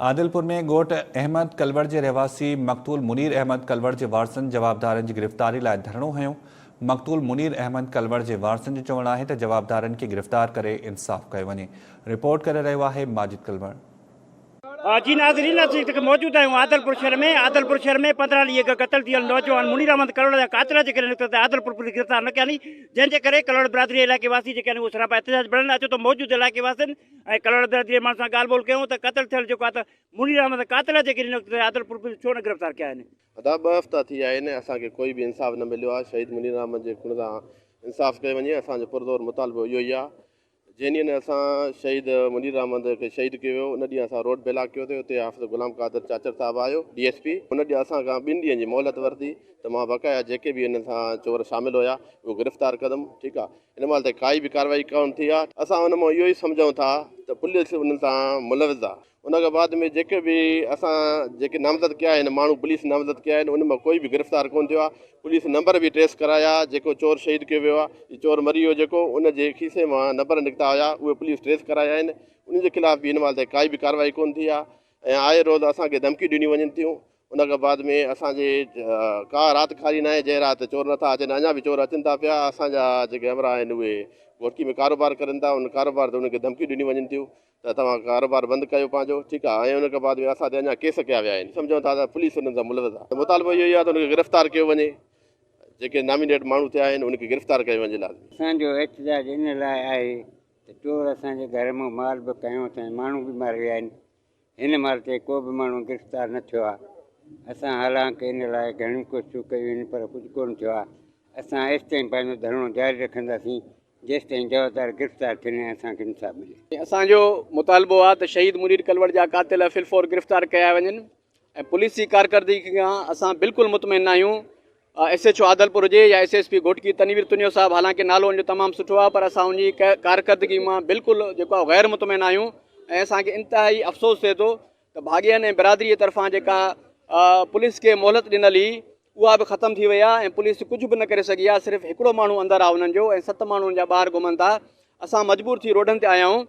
عادلپور ۾ ڳوٺ احمد ڪلوڙ جي رهواسي مقتول منير احمد ڪلوڙ جي وارثن جوابدارن جي گرفتاري لاء ڌرڻو هنيو. مقتول منير احمد ڪلوڙ جي وارثن جو چوڻ آهي ته جوابدارن کي گرفتار ڪري انصاف ڪيو وڃي. رپورٽ ڪري رهيو آهي ماجد ڪلوڙ. جي ناظرين اسين هتي موجود آهيون عادلپور شهر ۾ عادلپور شهر ۾ 15 ڏينهن اڳ قتل ٿيل نوجوان منير احمد ڪلوڙ جا قاتل جيڪڏهن نڪتا ته عادلپور پوليس گرفتار نه ڪيا ني جنهن جي ڪري ڪلوڙ برادري علائقي واسي جيڪي آهن اهي سراپا احتجاج بڻيل اچو ته موجود علائقي واسين ۽ ڪلوڙ برادري جي ماڻهن سان ڳالهه ٻولهه ڪيون ته قتل ٿيل جيڪو آهي ته منير احمد قاتل جيڪي هن وقت عادلپور پوليس ڇو نه گرفتار ڪيا آهن. ادا ٻه هفتا ٿي ويا آهن اسان کي ڪوئي به انصاف نه مليو آهي شهيد منير احمد جي خون سان انصاف ڪيو وڃي اسان جو پرزور مطالبو اهو ئي آهي جنهن ڏينهن اسان شهيد منير احمد کي شهيد ڪيو ويو ان ڏينهن اسان روڊ بلاڪ ڪيو تي اتي حافظ غلام قادر چاچڙ صاحب آيو ڊي ايس پي ان ڏينهن اسان کان ٻن ڏينهن جي مهلت ورتي ته مان بقايا جيڪي به انهن سان چور شامل هيا اهي گرفتار ڪندم ٺيڪ آهي هن مهل تائين ڪائي به ڪارروائي ڪونه ٿي آهي، اسان ان مان اهو ئي سمجهون ٿا ته پوليس انهن سان ملوث آهي، ان کان بعد ۾ جيڪي به اسان جيڪي نامزد ڪيا آهن ماڻهو پوليس نامزد ڪيا آهن ان مان ڪوئي به گرفتار ڪونه ٿيو آهي، پوليس نمبر به ٽريس ڪرايا جيڪو چور شهيد ڪيو ويو آهي چور مري ويو جيڪو ان جي کيسي مان نمبر نڪتا هيا اهي پوليس ٽريس ڪرايا آهن انهن جي خلاف به هن مهل تائين ڪائي به ڪارروائي ڪونه ٿي آهي ۽ آئي روز اسان کي ڌمڪيون ڏنيون وڃن ٿيون ان کان بعد ۾ اسان جي ڪا رات خالي ناهي جنهن رات چور نٿا اچن اڃا به چور اچن ٿا پيا اسان جا جيڪي همراهه آهن اهي گهوٽڪي ۾ ڪاروبار ڪرن ٿا ان ڪاروبار تي انهن کي ڌمڪيون ڏنيون وڃن ٿيون ته توهان ڪاروبار بند ڪيو پنهنجو ٺيڪ آهي ۽ ان کان بعد ۾ اسان تي اڃا ڪيس ڪيا ويا آهن سمجهون ٿا ته پوليس انهن سان ملوث آهي مطالبو اهو ئي آهي ته انهن کي گرفتار ڪيو وڃي جيڪي نامينيٽ ماڻهو ٿيا آهن انهن کي گرفتار ڪيو وڃي لازمي. اسان جو احتجاج ان لاء آهي ته چور اسان جي گهر مان مال به کنيو اٿن ۽ ماڻهو به ماري ويا آهن هن مهل تائين ڪو به ماڻهو گرفتار نه ٿيو آهي. اسان حالانڪ ان لاء گهڻيون ڪوششون ڪيون آهن پر ڪجهه ڪونه ٿيو آهي. اسان ايستائين پنهنجو ڌرڻو جاري رکنداسين جيستائين جوابدار گرفتار ٿين ۽ اسان کي انصاف ملي. اسان جو مطالبو آهي ته شهيد منير ڪلوڙ جا قاتل في الفور گرفتار ڪيا وڃن ۽ پوليس جي ڪارڪردگي کان اسان بلڪل مطمئن ناهيون. ايس ايڇ او عادلپور هجي يا S S P Ghotki Tanveer Tunio صاحب حالانڪه نالو ان جو تمام سٺو آهي پر اسان ان جي ڪارڪردگي مان بلڪل جيڪو آهي غير مطمئن آهيون ۽ اسان کي انتهائي افسوس ٿئي ٿو ته ڀاڳين ۽ برادري جي طرفان جيڪا پوليس کي مهلت ڏنل هئي اها به ختم ٿي وئي آهي ۽ پوليس ڪجهه به نه ڪري سگهي آهي صرف هڪڙو ماڻهو اندر آهي انهن جو ۽ ست ماڻهو ان جا ٻاهر گهمن ٿا اسان مجبور ٿي روڊن تي آيا آهيون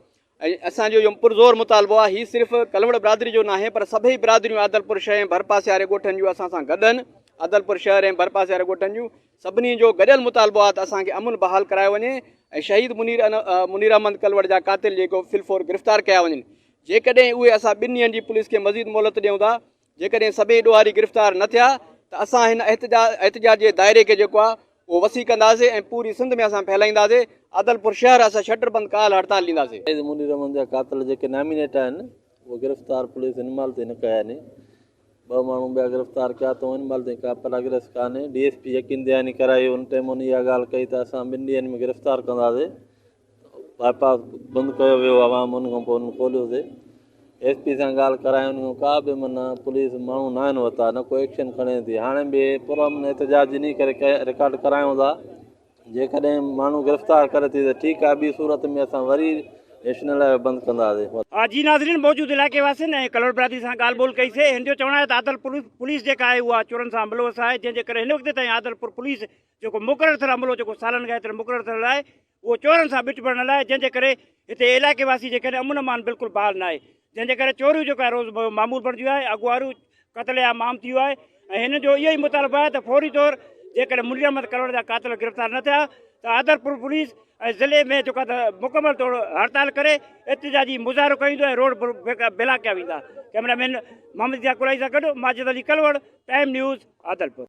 ۽ اسان جو اهو پرزور مطالبو آهي هي صرف ڪلوڙ برادري جو ناهي پر سڀئي برادريون عادلپور شهر ۽ ڀرپاسي واري ڳوٺن جون اسان سان گڏ آهن عادلپور شهر ۽ ڀرپاسي واري ڳوٺن جون سڀني جو گڏيل مطالبو آهي ته اسان کي امن بحال ڪرايو وڃي ۽ شهيد منير منير احمد ڪلوڙ جا قاتل جيڪو في الفور گرفتار ڪيا وڃن جيڪڏهن اهي اسان ٻن ڏينهن جي پوليس کي مزيد مهلت ڏيون ٿا جيڪڏهن سڀئي ڏوهاري گرفتار نه ٿيا ته اسان هن احتجاج جي دائري کي جيڪو آهي اهو وسيع ڪنداسين ۽ پوري سنڌ ۾ اسان ڦهلائينداسين، عادلپور شهر اسان شٽر بند ڪالهه هڙتال ڏينداسين. شهيد منير احمد جا قاتل جيڪي نامينيٽ آهن اهي گرفتار پوليس هن مهل تائين نه ڪيا آهن، ٻه ماڻهو ٻيا گرفتار ڪيا اٿئون هن مهل تائين ڪا پراگريس ڪانهي، ڊي ايس پي يقين دهاني ڪرائي ان ٽائيم ان اها ڳالهه ڪئي ته اسان ٻن ڏينهن ۾ گرفتار ڪنداسين باء پاس بند ڪيو ويو عوام ان کان پوء انهن کوليوسي ايس پي سان ڳالهه ڪرائي ان کان ڪا به معنيٰ پوليس ماڻهو نه آهن وتا نه ڪو ايڪشن کڻي ٿي هاڻي به پرامن احتجاج انهي ڪري رڪارڊ ڪرايون ٿا جيڪڏهن ماڻهو گرفتار ڪري ٿي ته ٺيڪ آهي ٻي صورت ۾ اسان وري نيشنل هاء وي بند ڪنداسي. جي ناظرين موجود علائقي واسين ۽ ڪلوڙ برادري سان ڳالهه ٻولهه ڪئي سي هن جو چوڻ آهي ته عادلپور پوليس جيڪا آهي اها چورن سان ملوث آهي جنهن جي ڪري هن وقت تائين عادلپور پوليس جيڪو مقرر ٿيل عملو جيڪو سالن کان هيترو مقرر ٿيل آهي اهو چورن سان ٻٽ بڻيل آهي جنهن جي ڪري هتي علائقي واسي جي ڪري امن امان بلڪل بحال ناهي جنهن جي ڪري چوريون جيڪو آهي روز معمول بڻجي ويو آهي اغواريون قتل عام عام ٿي ويو آهي ۽ هنن جو اهو ئي مطالبو آهي ته فوري طور جيڪڏهن منير احمد ڪلوڙ جا قاتل گرفتار نه ٿيا ته عادلپور پوليس ۽ ضلعي ۾ جيڪو آهي ته مڪمل طور هڙتال ڪري احتجاجي مظاهرو ڪيو ويندو ۽ روڊ بلاڪ ڪيا ويندا camera man Muhammad Zia coli سان گڏ ماجد علي ڪلوڙ ٽائيم نيوز عادلپور.